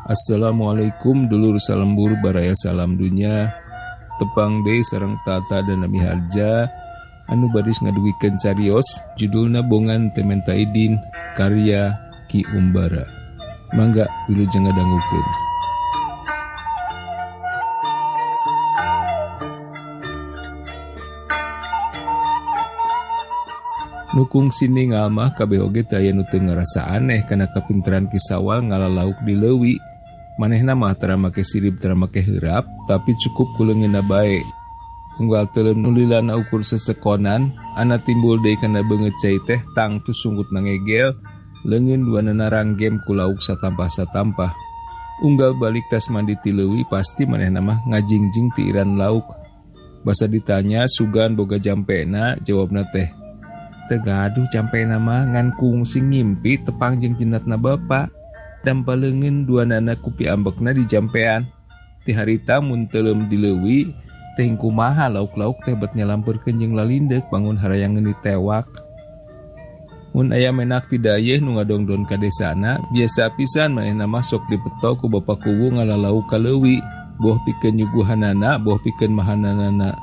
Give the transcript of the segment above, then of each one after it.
Assalamualaikum dulur salembur baraya salam dunya. Tepang deui sareng Tata dan Nami Harja anu baris ngadugikeun carios judulna Bongan Teu Menta Idin karya Ki Umbara. Mangga wilujeng ngadangukeun. Nu kungsi ningal mah kabeh oge teu aya nu teu ngarasa aneh kana kapinteran Ki Sawal ngalalauk di leuwi. Manehna mah tara make sirib tara make heurap, tapi cukup ku leungeunna bae. Unggal teuleum nu lilana ukur sesekonan, ana timbul deui kana beungeut cai teh tangtu sungkutna ngegel, leungeun duanana ranggem ku lauk satampah-satampah. Unggal balik tas mandi ti leuwi pasti manehna mah ngajingjing ti iran lauk. Basa ditanya sugan boga jampena, jawabna teh, teu gaduh jampena mah ngan kungsi ngimpi tepang jeung jenatna bapa. Dampa leungeun duanana kupi ambekna di jampean. Ti harita mun teuleum di leuwi teh kumaha lauk-lauk teh bet nyalampeurkeun jeung lalindeuk bangun harayangeun ditewak. Mun aya menak ti dayeuh nu ngadongdon ka desana, biasa pisan manehna mah sok dipeto ku bapa kuwu ngalalauk ka leuwi, boh pikeun nyuguhanana, boh pikeun mahananana.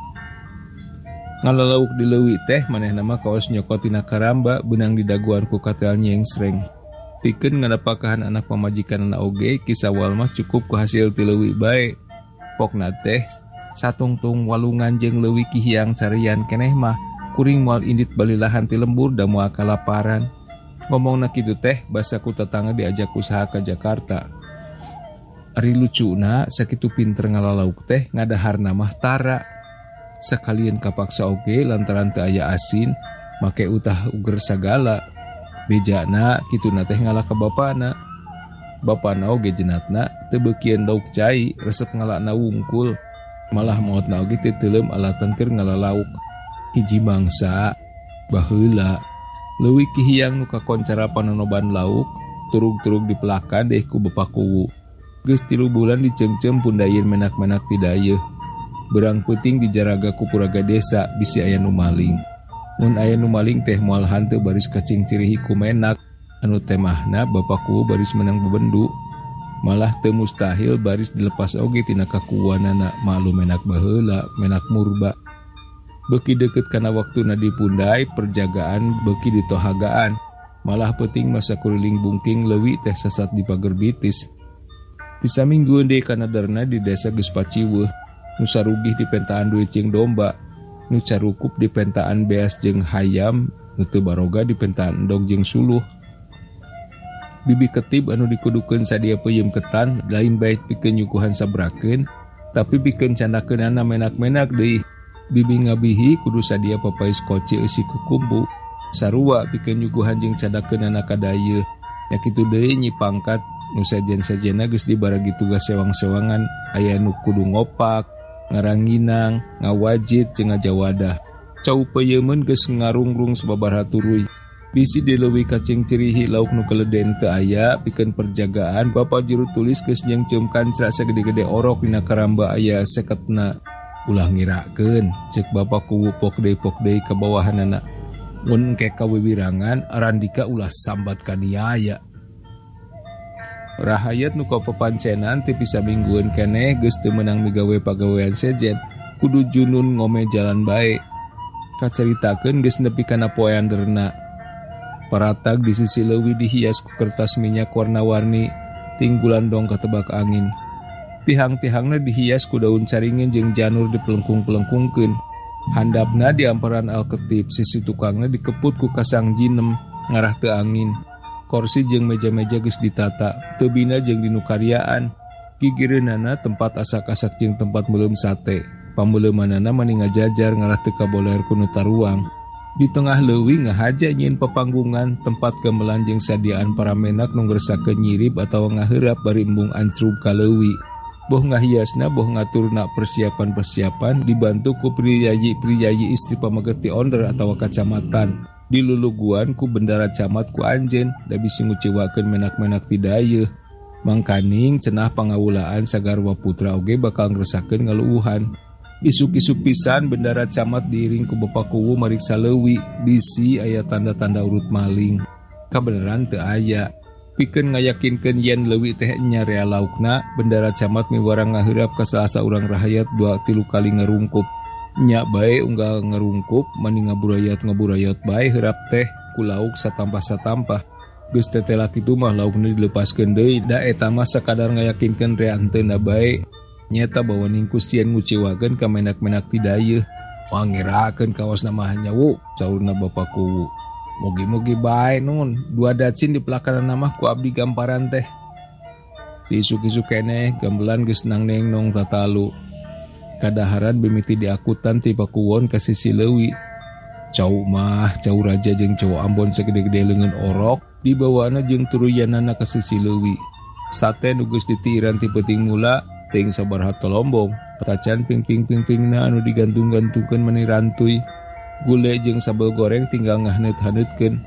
Ngalalauk di leuwi teh manehna mah kaos nyokot tina karamba beunang didaguan ku katel nyengsreng. Pikeun ngadapakahan anak pamajikanana oge Ki Sawal mah cukup ku hasil ti leuwi bae. Pokna teh satungtung walungan jeung leuwi Ki Hyang carian keneh mah kuring moal indit balilahan ti lembur da moal kalaparan. Ngomongna kitu teh basa ku tetangga diajak usaha ka Jakarta. Ari lucuna sakitu pinter ngalalauk teh ngadaharna mah tara. Sakalian kapaksa oge lantaran teu aya asin make utah uger sagala. Bejana kituna teh ngalah ka bapana. Bapana oge jenatna teu beukieun lauk cai, resep ngalana wungkul. Malah maotna oge teu teuleum alatan keur ngalalauk. Hiji mangsa baheula leuwih Ki Hyang nu kakoncara panonoban lauk, turug-turug dipelakan deh ku bapa kuwu. Geus 3 bulan diceungceum pundayeun menak-menak ti dayeuh. Berang peuting dijaraga ku puraga desa bisi aya nu maling. Mun aya nu maling teh moal hanteu baris kacing cirihi ku menak, anu temahna bapa kuwu baris menang bebendu. Malah teu mustahil baris dilepas oge tina kakuwanana, maklum menak baheula, menak murba. Beuki deukeut kana waktuna dipundai, perjagaan beuki ditohagaan. Malah peuting masa kuriling bungking leuwi teh sasat di pager bitis. Ti saminggueun deui kana darna di desa geus paciweuh, nu sarugih dipentaan duit jeung domba, nu carukup dipentaan beas jeung hayam, nu teu baroga dipentaan endog jeung suluh. Bibi ketib anu dikudukeun sadia peuyeum ketan, lain bae pikeun nyuguhan sabrakeun, tapi pikeun candakeunana menak-menak deui. Bibi ngabihi kudu sadia papais koci eusi kukumbu, sarua pikeun nyuguhan jeung candakeunana ka dayeuh. Nya kitu deui nyi pangkat nu sejen-sejenna geus dibaragi tugas sewang-sewangan, aya nu kudu ngopak, ngaranginang, ngawajit jeung ngajawadah. Cau peuyeumeuun geus ngarungrung sababaraha turuy. Bisi dileuwi kacing cirihi lauk nu keleden teu aya pikeun perjagaan, bapa juru tulis geus nyeungceum kancra sagede-gede orok dina karamba aya seketna. Ulah ngirakeun, ceuk bapa kuwu pok deui ka bawahanana. Mun engke kawiwirangan Arandika ulah sambat kaniaya. Rahayat nu kapapancenan ti bisa minggueun keneh geus teu meunang migawe pagawean sejen, kudu junun ngome jalan bae. Kacaritakeun geus nepi kana poean derna. Paratag di sisi leuwi dihias ku kertas minyak warna-warni, tinggulan dong katebak angin. Tihang-tihangna dihias ku daun caringin jeung janur dipelengkung-pelengkungkeun. Handapna diamparan alketip, sisi tukangna dikeput ku kasang jinem ngarah teu angin. Korsi jeung meja-meja geus ditata, teu bina jeung dinukaryaan. Gigireunana tempat asak-asak jeung tempat meuleum sate. Pameuleumannana mani ngajajar ngarah teu kaboler ku nu taruang. Di tengah leuwi ngahaja nyieun papanggungan tempat gamelan jeung sadiaan para menak nu ngresakeun nyirib atawa ngaheurap bari embung ancrub ka leuwi. Boh ngahiasna boh ngaturna persiapan-persiapan dibantu ku priyayi-priyayi istri pamageti onder atawa kacamatan. Diluluguan ku bendara camat ku anjeun da bisi ngucewakeun menak-menak ti dayeuh. Mangkaning cenah pangawulaan sagarwa putra oge bakal ngresakeun ngaluuhan. Isuk-isuk pisan bendara camat diiring ku bapa kuwu mariksa leuwi bisi aya tanda-tanda urut maling. Kabeneran teu aya. Pikeun ngayakinkeun yen leuwi teh nya rea laukna, bendara camat miwara ngaheurap ka salah saurang rahayat 2-3 kali ngarungkup. Nya bae unggal ngarungkup mani ngaburayat-ngaburayat bae heurap teh ku lauk satampah-satampah. Geus tetela kitu mah laukna dilepaskeun deui, da eta mah sakadar ngayakinkeun rea henteuna bae. Nyata bawa ningkus sieun nguciwakeun ka menak-menak ti dayeuh. Wangerakeun kawas mah nyawu, saurna Bapak Kuwu. Mugi-mugi bae nun, 2 dacin di pelakanan mah ku abdi gamparan teh. Diisuk-isuk keneh gamelan geus nang neng nong tatalu. Kadaharan mimiti diakutan ti Pakuwon ka sisi leuwi. Cau mah, cau raja jeung cau Ambon sagede-gede leungeun orok dibawana jeung turuyanana ka sisi leuwi. Sate nu geus ditiiran ti peuting mula teuing sabaraha tolombong, tacan pingping-pingpingna anu digantung-gantungkeun mani rantuy. Gule jeung sambel goreng tinggal ngahaneut-haneutkeun.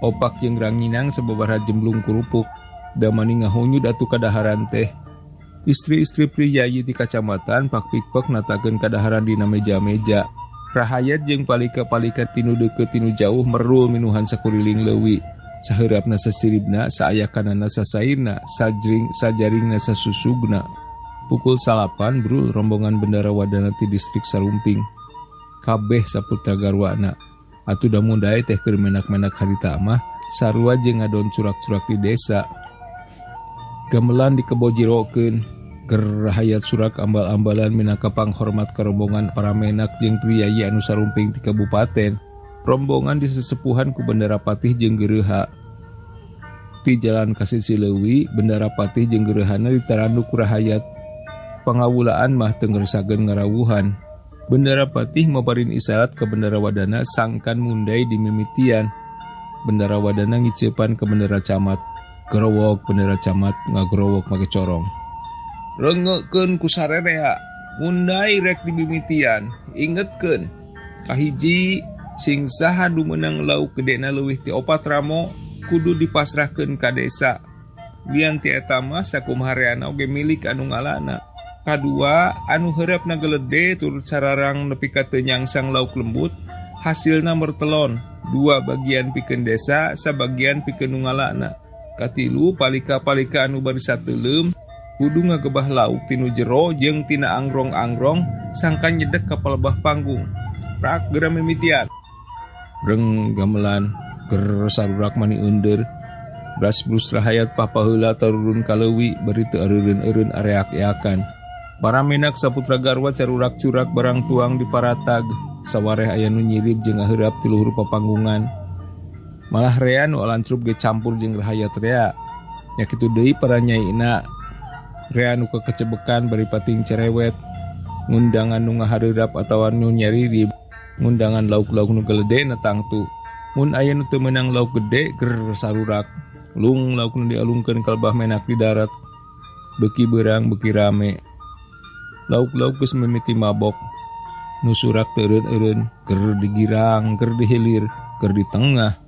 Opak jeung ranginang sababaraha jemblung kerupuk. Damani ngahunyud atuh kadaharan teh. Istri-istri priyayi di kacamatan pak-pikpek natakeun kadaharan dina meja-meja. Rahayat jeung palika-palika tinu deukeut tinu jauh merul minuhan sakuriling leuwi. Saheurapna sasiribna, saayakanana sasairna, sajring sajaringna sasusugna. Pukul 9 brul rombongan bendara wadana ti distrik Sarumping. Kabeh saputra garwana. Atuh da mundae teh keur menak-menak harita mah sarua jeung ngadon curak-curak di desa. Gamelan dikebojirokeun. Ger rahayat surak ambal-ambalan minangka panghormat ka rombongan para menak jeung priyayi anu sarumping ti kabupaten. Rombongan disesepuhan ku bendara patih jeung geureuha. Ti jalan ka sisi leuwi, bendara patih jeung geureuhana ditarandu ku rahayat. Pangawulaan mah teu ngeresakeun ngarawuhan. Bendara patih maparin isyarat ka bendara wadana sangkan mundai di mimitian. Bendara wadana ngiceupan ka bendara camat. Gerowok bendara camat ngagerowok make corong. Rengekeun ku sarerea, mundai rek di mimitian, ingetkeun. Kahiji sing saha nu meunang lauk gedena leuwih ti 4 ramo kudu dipasrahkeun ka desa. Lian ti eta mah sakumaha reana oge milik anu ngalana. Kadua, anu heureup geledhe turut sararang nepi ka teu nyangsang lauk lembut, hasilna mertelon, 2 bagian pikeun desa, sabagian pikeun nu ngalana. Katilu, palika-palika anu bari sateuleum kudu ngagebah lauk tinu jero jeung tina anggrong-anggrong sangkan nyedek ka palebah panggung. Prak geura mimitian. Reng gamelan, ger sarurak mani eundeur. Bras brus rahayat papaheula tarurun ka leuwi bari teu areureun-eureun areak-eakan. Para menak saputra garwa carurak-curak barang tuang di paratag. Sawareh aya nu nyirib jeung ngaheurap ti luhur papanggungan. Malah rea nu alancrup ge campur jeung rahayat rea. Nya kitu deui para nyaina. Rea nu kekecebekan bari pating cerewet. Ngundangan nu ngahareurap atawa nu nyaririb. Ngundangan lauk-lauk nu geledena tangtu. Mun aya nu teu meunang lauk gede ger sarurak. Lung lauk nu dialungkeun kalbah menak di darat. Beuki beurang beuki rame. Lauk-lauk geus mimiti mabok. Nu surak teu eureun-eureun, ger digirang, ger dihilir, ger di tengah.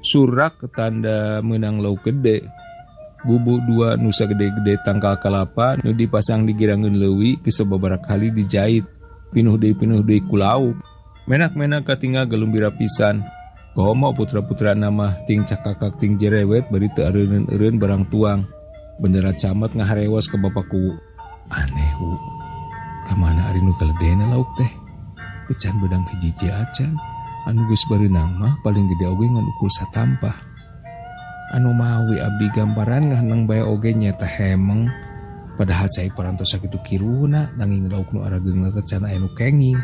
Surak tanda meunang lauk gede. Bubu 2 nu sagede-gede tangkal kalapa nu dipasang di girangeun leuwi geus sababaraha kali dijait. Pinuh deui ku lauk. Menak-menak katinggal galumbira pisan. Komo putra-putra mah ting cakakak ting jerewet bari teu areuneun-eureun barang tuang. Bendera camat ngaharewas ka Bapak Kuwu. Aneh wu. Kamana ari nu galedena lauk teh? Pecan bedang hiji acan. Anu geus bareunang mah paling gede oge ngan ukur satampah. Anu mawi abdi gambaran ngahneng bae oge nyata hemeng. Padahal cai parantos sakitu kiruna nanging lauk nu arageungna teh can aya nu kenging.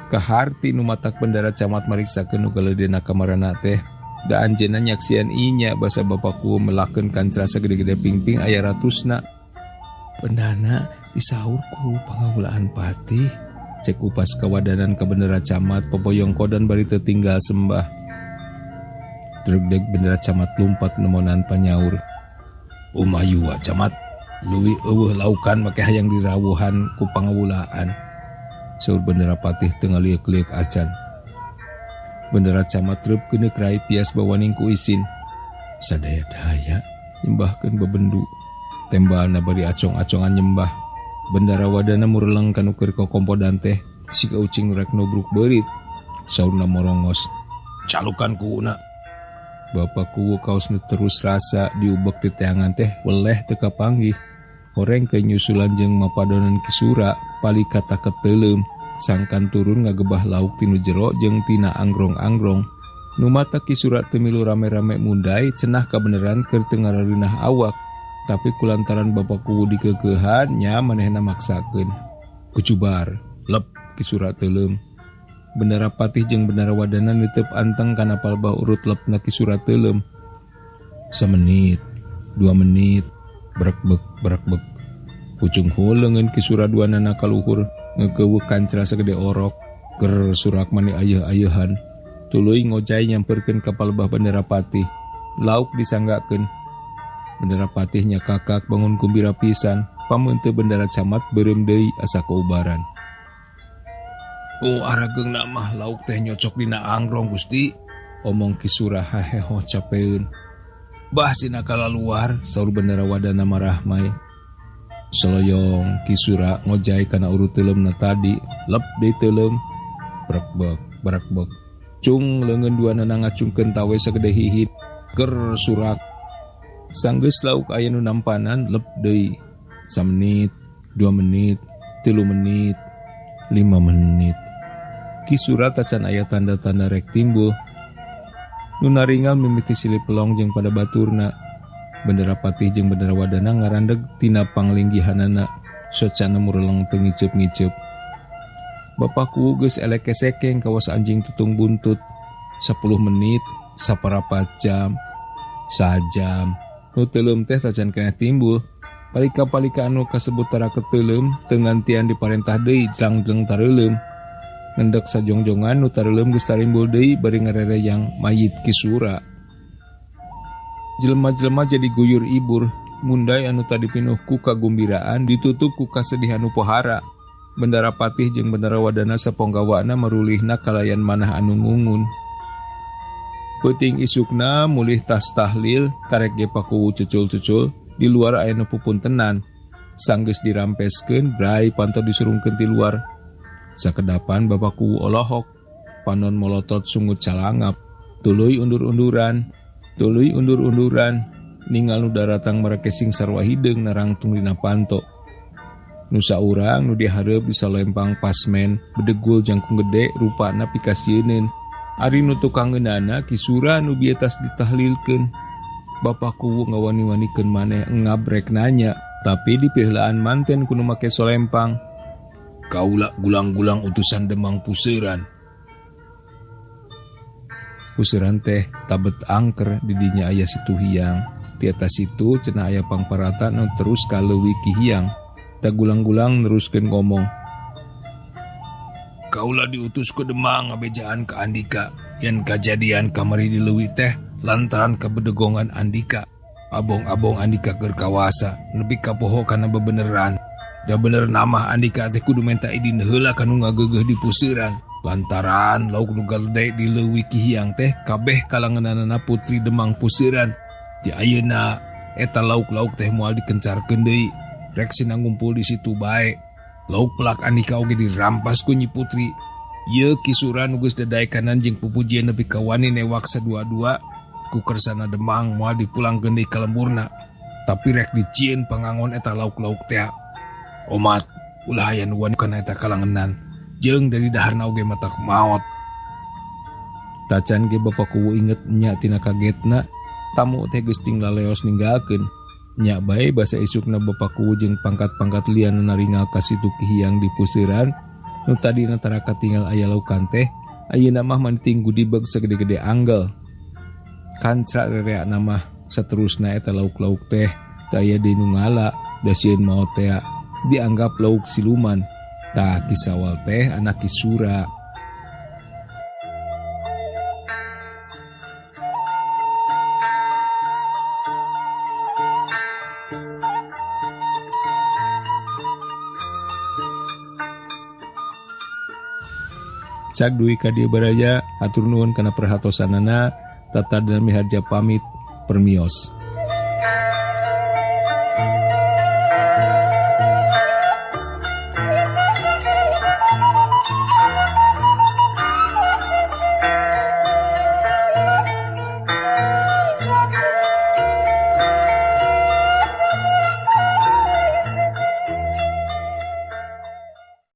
Kaharti nu matak bendara camat mariksakeun nu galedena kamarana teh. Da anjeunna nyaksian inya basa bapakku melakeun kancra sagede-gede pingping aya ratusna. Bendana disaurku pangawulaan patih. Cek upas kawadanan ka bendera camat popoyong kodan bari teu tinggal sembah. Dregdeg bendera camat lumpat nemonan panyaur. Umayu wa camat, leuwih eueuh laukan make hayang dirawuhan ku pangawulaan. Saur bendera patih teu ngaliuk-liuk acan. Bendera camat reup geuneuk rai pias bawaning ku isin. Sadaya-daya nyembahkeun bebendu. Tembalna bari acong-acongan nyembah. Bendara wadana mureleng kanu keur kokompodan teh siga ucing rek nubruk beurit. Saurna morongos. Calukan kuuna. Bapak Kuwu kaos nu terus rasa diubek di teangan teh weleh teu kapanggih. Horeng ke nyusulan jeung mapadonan Ki Sura palika taket teuleum sangkan turun ngagebah lauk tinu jero jeung tina anggrong-anggrong. Nu mata Ki Sura teu milu rame-rame mundai cenah kabeneran keur teu ngarareunah awak. Tapi kulantaran Bapak Kuwu dikeukehan nya manehna maksakeun. Kucubar, lep Ki Sura teuleum. Bendara Patih jeung Bendara Wadana niteup anteng kana palbah urut lepna Ki Sura teuleum. Samenit, 2 menit, brekbek brekbek. Pucung leungeun Ki Sura duanana kaluhur ngeukeue kancra sagede orok. Ger surak mani ayeuh-ayeuhan. Tuluy ngojay nyamperkeun ka palebah Bendara Patih. Lauk disanggakeun. Bendara Patih nya kakak bangun kumbira pisan, pameuteu Bendara Camat beureum deui asa kaubaran. Oh arageungna mah lauk teh nyocok dina anggrong Gusti, omong Ki Sura haheho capeun. Bah sina kalaluar, saur Bendara Wadana marahmai. Soloyong Ki Sura ngojay kana urut teuleumna tadi, lep deui teuleum. Brekbek brekbek. Cung leungeun duanana ngacungkeun tawe sagede hihit, ger surak. Sanggeus lauk aya nu nampanan lep deui. Samenit, 2 menit, 3 menit, 5 menit. Ki Sura tacan aya tanda-tanda rek timbul. Nu naringal mimiti silih pelong jeung pada baturna. Bendara Patih jeung Bendara Wadana ngarandeg tina panglinggihanana. Socana mureleng teu ngiceup-ngiceup. Bapak Kuwu geus elek kesekeng kawas anjing tutung buntut. 10 menit, saparapat jam, sajam. Nu teuleum teh tacan keneh timbul. Palika-palika anu kasebut tara keteuleum teu ngantian diparentah deui jlang-jleng tareuleum. Ngendek sajongjongan nu tareuleum geus tarimbul deui bari ngarereyang mayit Ki Sura. Jelema-jelema jadi guyur ibur, mundai anu tadi pinuh ku kagumbiraan ditutup ku kasedihan nu pohara. Bendara Patih jeung Bendara Wadana saponggawana marulihna kalayan manah anu ngungun. Peuting isukna mulih tas tahlil karek ge Pakuwu cucul-cucul di luar aya nu pupuntenan. Sanggeus dirampeskeun brai panto disurungkeun ti luar. Sakedapan Bapak Kuwu olohok, panon molotot sungut calangap, tuluy undur-unduran, tuluy undur-unduran, ningal nu daratang marekesing sarwa hideung narangtung dina panto. Nu saurang nu dihareup disalempang pasmen, bedegul jangkung gede rupana pikasieuneun. Ari nu tukang ngeunana Ki Sura nu bieu tas ditahlilkeun. Bapak Kuwu ngawani-wanikeun maneh ngabrek nanya, tapi dipiheulaan manten ku nu make solempang. Kaula gulang-gulang utusan Demang Puseran. Puseran teh tabet angker di dinya aya Situ Hiang. Ti atas situ cenah aya pangparata nu terus ka leuwi Ki Hiang. Da gulang-gulang neruskeun ngomong. Kaula diutus ku Demang ngabejaan ka Andika yen kajadian kamari di leuwi teh lantaran kabedegongan Andika. Abong-abong Andika keur kawasa nepi ka poho kana bebeneran. Da bener nama Andika teh kudu menta idin heula kanu ngageugeuh di Puseran. Lantaran lauk nu galede di leuwi Ki Hiang teh kabeh kalangeunanana putri Demang Puseran. Di ayeuna eta lauk-lauk teh moal dikencarkeun deui. Rek sina ngumpul di situ bae. Lauk pelak Andika oge dirampas ku Nyi Putri. Ieu Ki Sura nu geus dadaekanan jeung pupujian nepi ka wani newak sadua-dua ku kersana Demang moal dipulangkeun deui ka lemburna. Tapi rek dicieun pangangon eta lauk-lauk teh. Omat ulah aya nu wani kana eta kalangenan jeung dari daharna oge matak maot. Tacan ge Bapak Kuwu inget nya tina kagetna tamu teh geus ting laleos ninggalkeun. Nya bae basa isukna Bapak Kuwu jeung pangkat-pangkat lian nu naringal ka Situ Ki Hiang di Puseran nu tadina tara katingal aya laukan teh ayeuna mah manting gudibeg sagede-gede anggel. Kancra rereakna mah saterusna eta lauk-lauk teh teu aya deui nu ngala da sieun maot tea. Dianggap lauk siluman. Tah Ki Sawal teh anak Ki Sura. Cak duwi ka dieu baraya, hatur nuhun kana perhatosanana. Tata dan Miharja pamit, permios.